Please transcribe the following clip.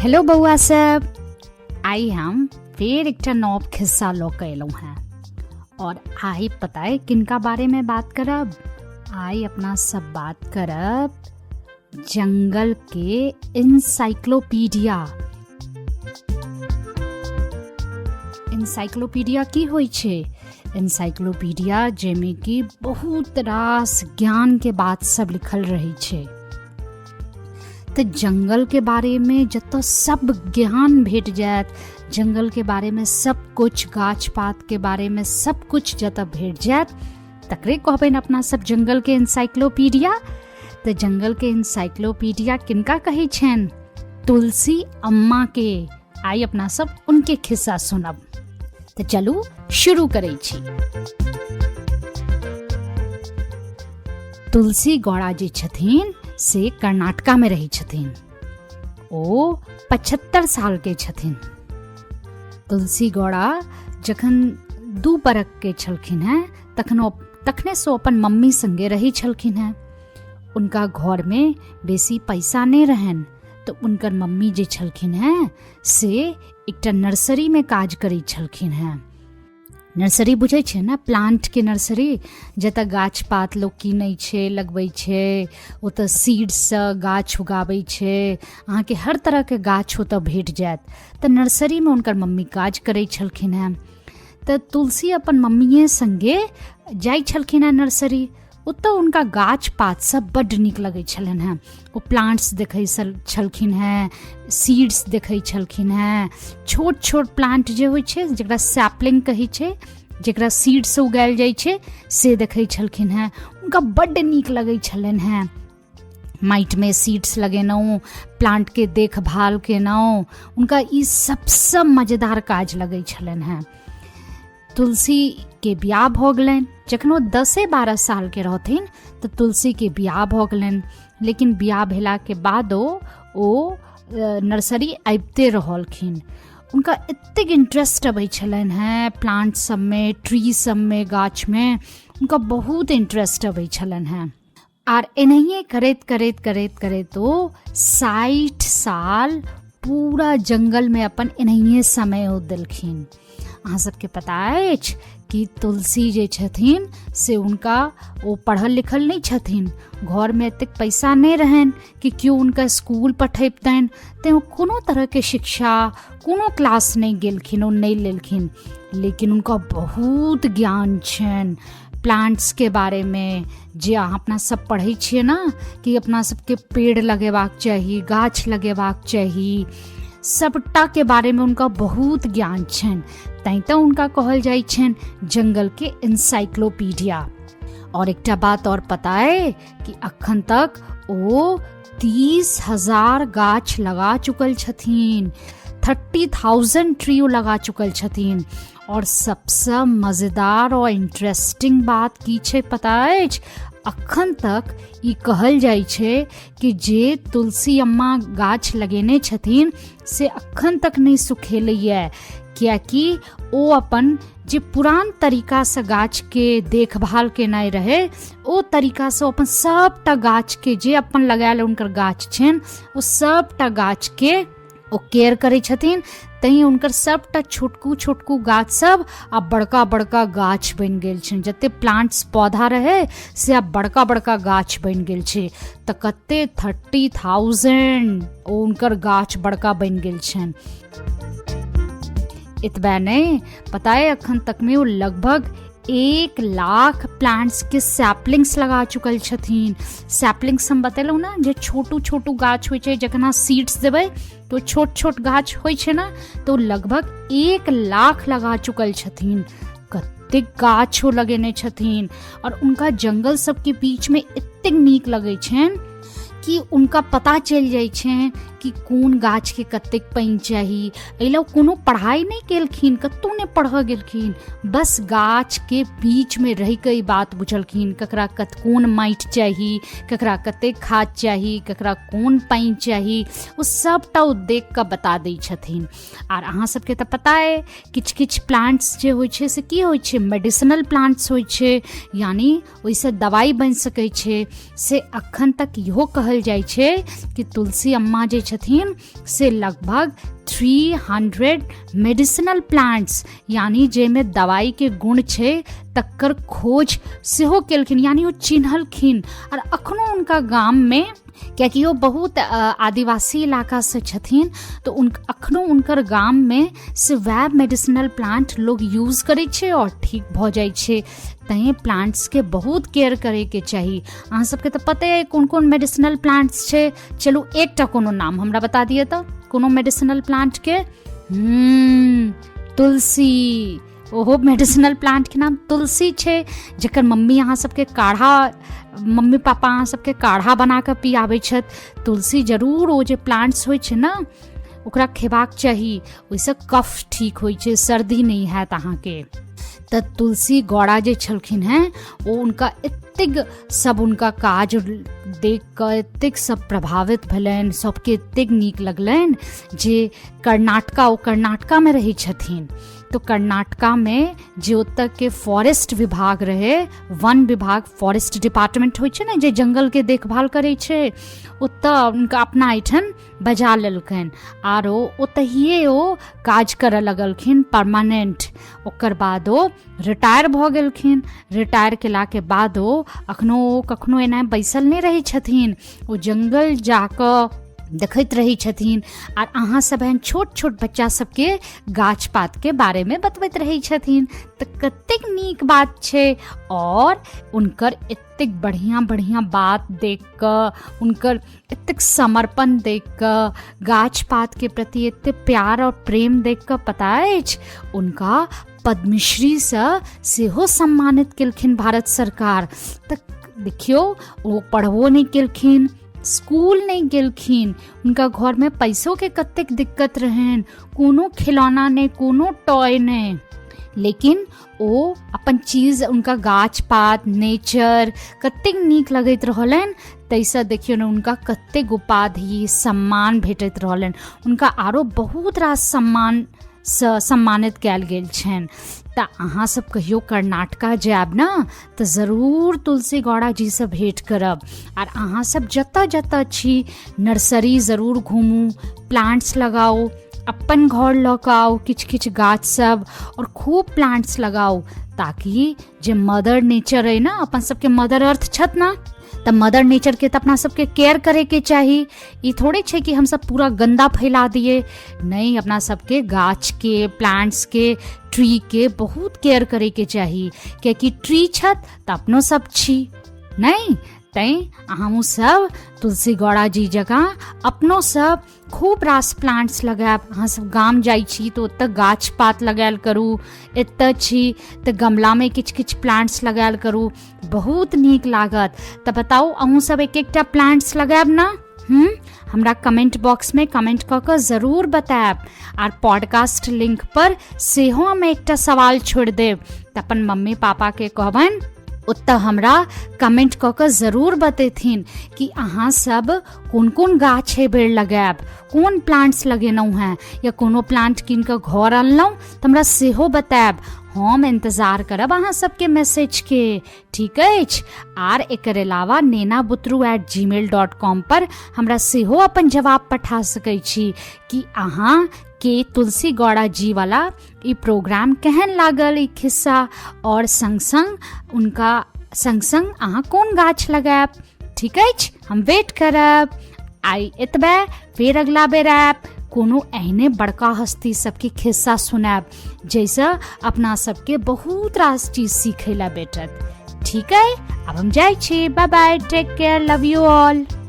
Hello बौआ सब, आइ हम फेर एकटा नव खिस्सा लऽ कऽ एलहुँ हेँ। और आइ पता है किनका बारेमे बात करब? आइ अपना सब बात करब जंगल के इनसाइक्लोपीडिया। इनसाइक्लोपीडिया की होइ छै? इनसाइक्लोपीडिया जाहिमे कि बहुत रास ज्ञान के बात सब लिखल रहै छै। तऽ जंगल के बारेमे जतऽ सब ज्ञान भेट जायत, जंगल के बारेमे सब कुछ, गाछ पात के बारेमे सब कुछ जतऽ भेट जायत, तकरे कहबनि अपना सब जंगल के इनसाइक्लोपीडिया। तऽ जंगल के इनसाइक्लोपीडिया किनका कहै छनि? तुलसी अम्मा के। आइ अपना सब उनके खिस्सा सुनब। तऽ चलू शुरू करै छी। तुलसी गौड़ा जे छथिन से कर्नाटका में रहै छथिन। ओ 75 साल के छथिन। तुलसी गौड़ा जखन 2 बरख के छलखिन हेँ तखन ओ तखने से ओ अपन मम्मी संगे रहै छलखिन हेँ। उनका घर में बेसी पैसा नहि रहनि, तऽ उनकर मम्मी जे छलखिन हेँ से एकटा नर्सरी में काज करै छलखिन हेँ। नर्सरी बुझै छै ने, प्लांटके नर्सरी, जतऽ गाछ पात लोक कीनै छै, लगबै छै, ओतऽ सीडसँ गाछ उगाबै छै, अहाँके हर तरहके गाछ ओतऽ भेट जायत। तऽ नर्सरीमे हुनकर मम्मी काज करै छलखिन हेँ। तऽ तुलसी अपन मम्मीए सङ्गे जाइ छलखिन हेँ नर्सरी। ओतऽ हुनका गाछ पात सब बड्ड नीक लगै छलनि हेँ। ओ प्लांट्स देखै छलखिन हेँ, सीड्स देखै छलखिन हेँ, छोट छोट प्लांट जे होइ छै जकरा सैपलिंग कहै छै, जकरा सीडसँ उगायल जाइ छै, से देखै छलखिन हेँ। हुनका बड्ड नीक लगै छलनि हेँ। माटिमे सीड्स लगेलहुँ, प्लांटके देखभाल केलहुँ, हुनका ई सबसँ मजेदार काज लगै छलनि हेँ। तुलसीके बियाह भऽ गेलनि जखन ओ 10-12 सालके रहथिन तऽ तुलसीके बियाह भऽ गेलनि। लेकिन बियाह भेलाके बादो ओ नर्सरी आबिते रहलखिन। हुनका एतेक इंट्रेस्ट अबै छलनि हेँ प्लांट सबमे, ट्री सबमे, गाछमे हुनका बहुत इंट्रेस्ट अबै छलनि हेँ। आर एनाहिए करैत करैत करैत करैत ओ 60 साल पूरा जंगलमे अपन एनाहिए समय ओ देलखिन। अहाँ सबके पता अछि कि तुलसी जे छथिन से हुनका ओ पढ़ल लिखल नहि छथिन, घरमे एतेक पैसा नहि रहनि कि केओ हुनका स्कूल पठैबतनि, तैँ ओ कोनो तरहके शिक्षा कोनो क्लास नहि गेलखिन, ओ नहि लेलखिन। लेकिन हुनका बहुत ज्ञान छनि प्लांट्सके बारेमे। जे अहाँ अपना सब पढ़ै छियै ने कि अपना सबके पेड़ लगेबाक चाही, गाछ लगेबाक चाही, सबटाके बारेमे हुनका बहुत ज्ञान छनि। तैँ तऽ हुनका कहल जाइ छनि जंगलके इनसाइक्लोपीडिया। और एकटा बात और पता है कि अखन तक ओ 30,000 गाछ लगा चुकल छथिन, 30,000 ट्री ओ लगा चुकल छथिन। और सबसँ मजेदार और इंटरेस्टिंग बात की छै पता अछि? अखन तक ई कहल जाइ छै कि जे तुलसी अम्मा गाछ लगेने छथिन से अखन तक नहि सुखेलैए, कियाकि ओ अपन जे पुरान तरीकासँ गाछके देखभाल केनाइ रहै ओ तरीकासँ अपन सबटा गाछके जे अपन लगायल हुनकर गाछ छनि ओ सबटा गाछके ओ केयर करै छथिन। तैँ हुनकर सबटा छोटकू छोटकू गाछ सब आब बड़का बड़का गाछ बनि गेल छनि। जते प्लांट्स पौधा रहै से आब बड़का बड़का गाछ बनि गेल छै। तऽ कते 30,000 ओ हुनकर गाछ बड़का बनि गेल छनि। एतबे नहि पता है, अखन तकमे ओ लगभग 1 लाख प्लांट्स के सैपलिंग्स लगा चुकल छथिन। सैपलिंग्स हम बतेलहुँ ने जे छोटू छोटू गाछ होइ छै, जखन अहाँ सीड्स देबै तऽ छोट छोट गाछ होइ छै ने, तऽ ओ लगभग 1 लाख लगा चुकल छथिन। कतेक गाछ ओ लगेने छथिन। और उनका जंगल सबके बीचमे एतेक नीक लगै छनि कि उनका पता चलि जाइ छनि कि कोन गाछके कतेक पानि चाही। एहि लए ओ कोनो पढ़ाइ नहि केलखिन, कतहु नहि पढ़ऽ गेलखिन, बस गाछके बीचमे रहिकऽ ई बात बुझलखिन ककरा कोन माटि चाही, ककरा कतेक खाद चाही, ककरा कोन पानि चाही, ओ सबटा ओ देख कऽ बता दै छथिन। आर अहाँ सबके तऽ पता अइ किछु किछु प्लांट्स जे होइ छै से की होइ छै, मेडिसिनल प्लांट्स होइ छै, यानी ओहिसँ दवाइ बनि सकै छै। से अखन तक इहो कहल जाइ छै कि तुलसी अम्मा जे छथिन से लगभग 300 मेडिसिनल प्लांट्स, यानी जाहिमे दवाइके गुण छै, तकर खोज सेहो केलखिन, यानी ओ चिन्हलखिन। आओर अखनो हुनका गाममे, कियाकि ओ बहुत आदिवासी इलाकासँ छथिन, तऽ अखनो हुनकर गाममे से वएह मेडिसिनल प्लांट लोग यूज करै छै आओर ठीक भऽ जाइ छै। तैँ प्लांट्सके बहुत केयर करैके चाही। अहाँ सबके तऽ पते अइ कोन कोन मेडिसिनल प्लांट्स छै। चलू, एकटा कोनो नाम हमरा बता दिअ तऽ कोनो मेडिसिनल प्लांटके। तुलसी। ओहो मेडिसिनल प्लांटके नाम तुलसी छै, जकर मम्मी अहाँ सबके काढ़ा, मम्मी पापा अहाँ सबके काढ़ा बना कऽ पियाबै छथि। तुलसी जरूर, ओ जे प्लांट्स होइ छै ने, ओकरा खेबाक चाही। ओहिसँ कफ ठीक होइ छै, सर्दी नहि हैत अहाँके। तऽ तुलसी गौड़ा जे छलखिन हेँ, ओ हुनका एतेक सब हुनका काज देख कऽ एतेक सब प्रभावित भेलनि, सबके एतेक नीक लगलनि जे कर्नाटका, ओ कर्नाटकामे रहै छथिन, तऽ कर्नाटकामे जे ओतऽके फॉरेस्ट विभाग रहै, वन विभाग, फॉरेस्ट डिपार्टमेंट होइ छै ने, जे जङ्गलके देखभाल करै छै, ओतऽ हुनका अपना एहिठाम बजा लेलकनि आर ओ ओतहिए ओ काज करऽ लगलखिन परमानेंट। ओकर बाद ओ रिटायर भऽ गेलखिन। रिटायर केलाके बाद ओ अखनो ओ कखनो एना बैसल नहि रहै छथिन, ओ जङ्गल जाकऽ देखैत रहै छथिन आर अहाँ सब एहन छोट छोट बच्चा सबके गाछ पातके बारेमे बतबैत रहै छथिन। तऽ कतेक नीक बात छै। आओर हुनकर एतेक बढ़िआँ बढ़िआँ बात देख कऽ, हुनकर एतेक समर्पण देख कऽ, गाछ पातके प्रति एतेक प्यार आओर प्रेम देख कऽ, पता अछि, हुनका पद्मश्रीसँ सेहो सम्मानित केलखिन भारत सरकार। तऽ देखियौ, ओ पढ़बो नहि केलखिन, स्कूल नहि गेलखिन, हुनका घरमे पैसोके कतेक दिक्कत रहनि, कोनो खिलौना नहि, कोनो टॉय नहि, लेकिन ओ अपन चीज, हुनका गाछ पात, नेचर कतेक नीक लगैत रहलनि, ताहिसँ देखियौ ने हुनका कतेक उपाधि सम्मान भेटैत रहलनि। हुनका आरो बहुत रास सम्मानसँ सम्मानित कयल गेल छनि। तऽ अहाँसभ कहियो कर्नाटका जायब ने, तऽ जरूर तुलसी गौड़ा जीसँ भेँट करब। आर अहाँसभ जतऽ जतऽ छी, नर्सरी जरूर घूमू, प्लांट्स लगाउ, अपन घर लऽ कऽ आउ किछु किछु गाछ सब आओर खूब प्लांट्स लगाउ, ताकि जे मदर नेचर अइ ने, अपन सबके मदर अर्थ छथि ने, तऽ मदर नेचरके तऽ अपना सबके केयर करैके चाही। ई थोड़े छै कि हमसब पूरा गन्दा फैला दियै। नहि, अपना सबके गाछके, प्लांट्सके, ट्रीके बहुत केयर करैके चाही, कियाकि ट्री छथि तऽ अपनो सब छी नहि। तैँ हमहूँ सब तुलसी गौड़ा जी जकाँ अपनो सब खूब रास प्लांट्स लगायब। अहाँसब गाम जाइ छी तऽ ओतऽ गाछ पात लगायल करू, एतऽ छी तऽ गमलामे किछु किछु प्लांट्स लगायल करू, बहुत नीक लागत। तऽ बताउ, अहूँ सब एक एकटा प्लांट्स लगायब ने? हमरा कमेंट बॉक्समे कमेंट कऽ कऽ जरूर बतायब। आर पॉडकास्ट लिंक पर सेहो हम एकटा सवाल छोड़ि देब, तऽ अपन मम्मी पापाके कहबनि ओतऽ हमरा कमेंट कऽ कऽ जरूर बतेथिन कि अहाँ सब कोन कोन गाछ एहि बेर लगायब, कोन प्लांट्स लगेलहुँ हेँ, या कोनो प्लांट कीन कऽ घर अनलहुँ तऽ हमरा सेहो बतायब। हम इंतजार करब अहाँ सबके मैसेजके, ठीक अछि? आर एकर अलावा nenabutru@gmail.com पर हमरा सेहो अपन जवाब पठा सकै छी कि अहाँ के तुलसी गौड़ा जी वाला ई प्रोग्राम केहन लागल, ई खिस्सा, और संग संग उनका संग संग अहाँ कोन गाछ लगायब। ठीक अछि, हम वेट करब। आइ एतबे, फेर अगला बेर आयब, कोनो एहने बड़का हस्ती सबके खिस्सा सुनायब जाहिसँ अपना सबके बहुत रास चीज सीखै ला भेटत। ठीक है, अब हम जाइ छी। Bye bye, take care, love you all.